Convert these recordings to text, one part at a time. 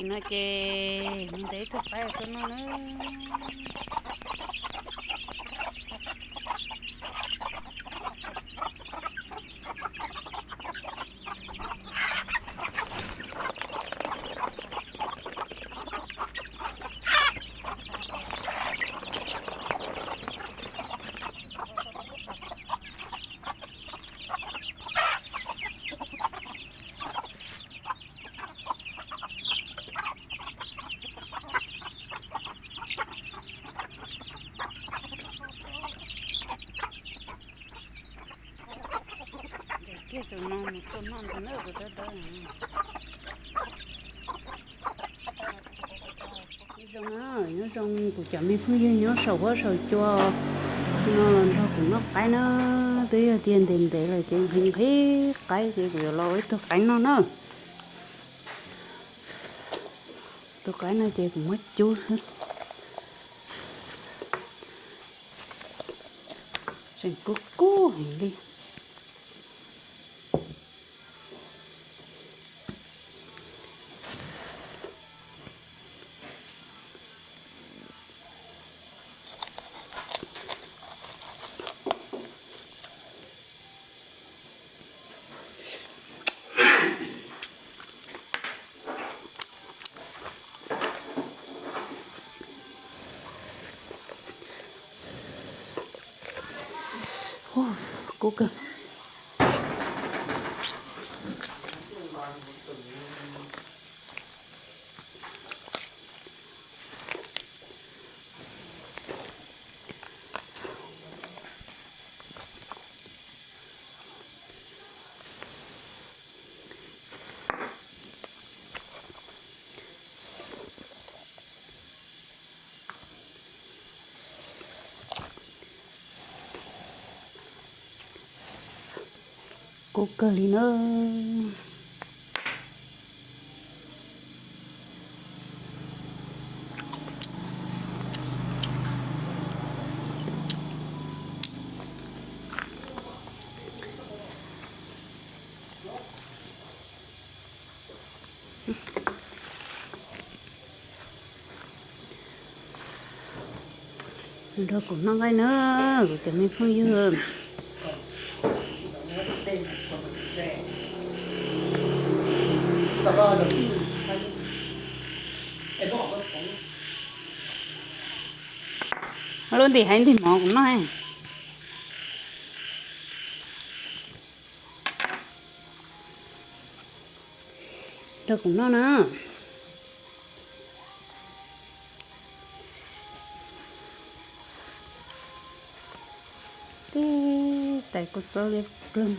No ces mus ntes ib tug qaib tuaj noj na. Kiag tus no mus tuaj noj ntag na kuv tab dawb. Nyob zoo na, nyob zoo kuv cov me phooj ywg nyob saum huab saum cua no los nrog kuv noj qaib na. Twb yog tias ntev ntev lawm ces nqhis nqhis qaib ces kuv yuav los ua ib tug qaib noj na. Tus qaib no ces kuv muab cub xwb. Tseem kub kub heev li. Kub kawg. Kub kawg li na. Nrog kuv noj nqaij na, kuv cov me phooj ywg. Lub ntim haiv ntim mov kuv noj. Nrog kuv noj na. Tib tais kua txob liab ploog.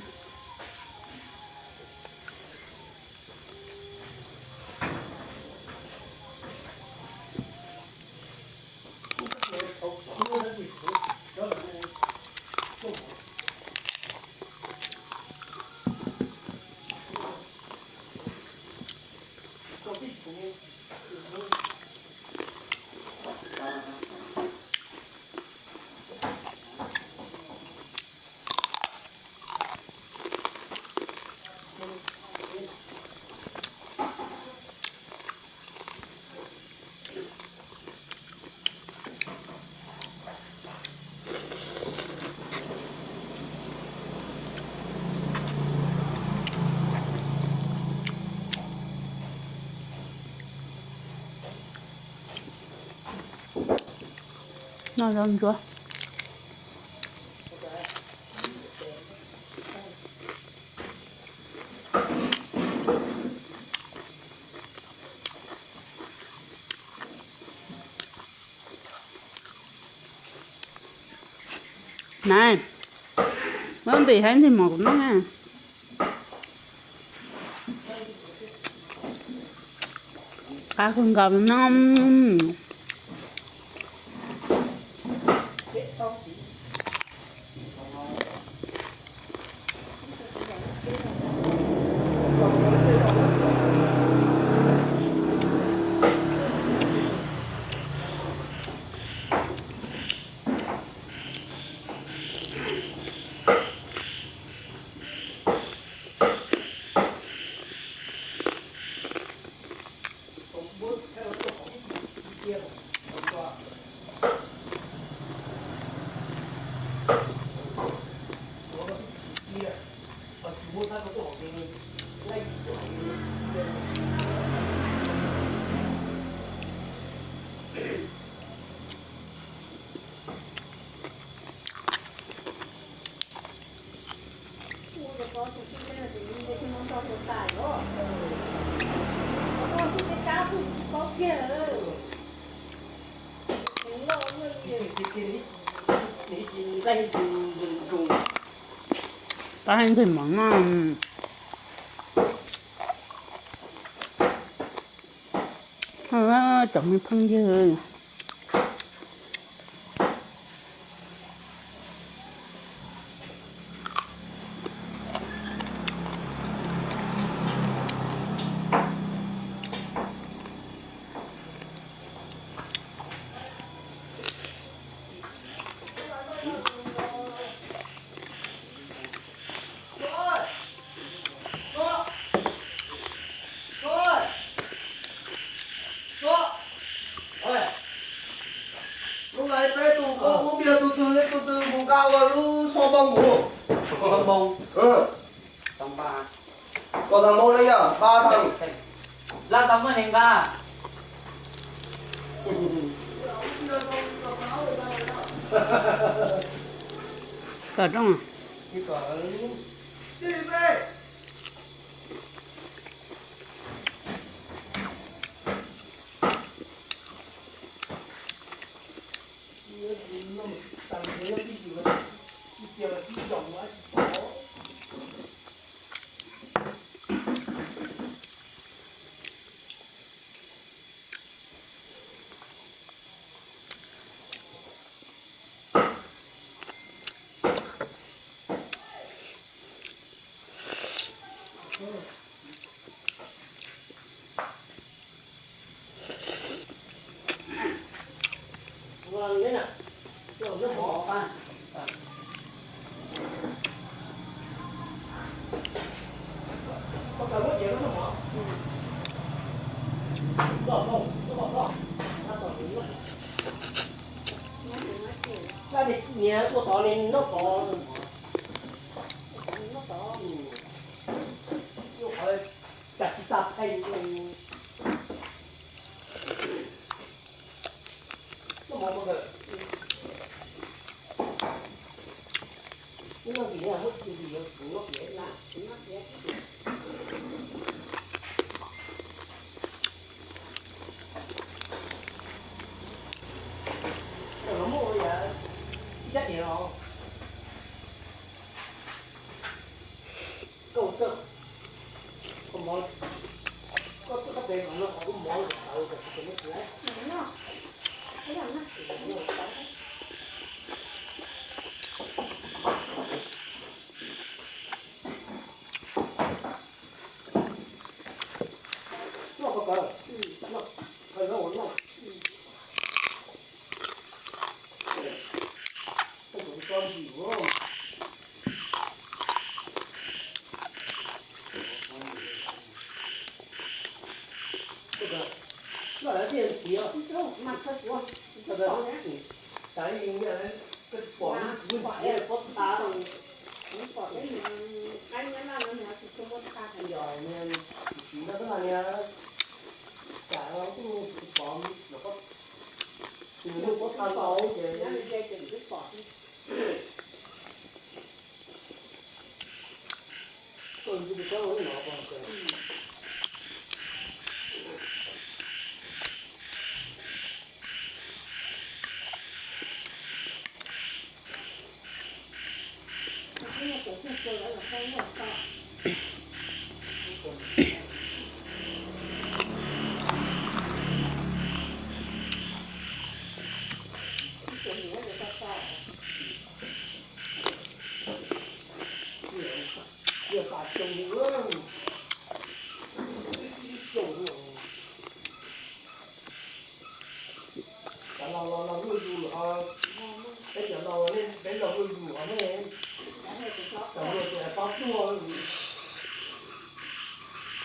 Noj zaub ntsuab. Nais, muab ntim haiv ntim mov kuv noj. Qab kawg nkaus no. Tab ntxwg mov no. Cov me phooj ywg. Lub no peb tus koj ua npiag tus twg li tus twg mus nqa ua lub xov npoo mus. Xov npoo. Kom tag npoo li yog nqa tag. Laj tau muaj li nqa. Kom rooj. Niag ua tod li noj pov. Cas tsis tas pheej.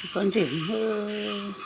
Txhob ntsim hwb.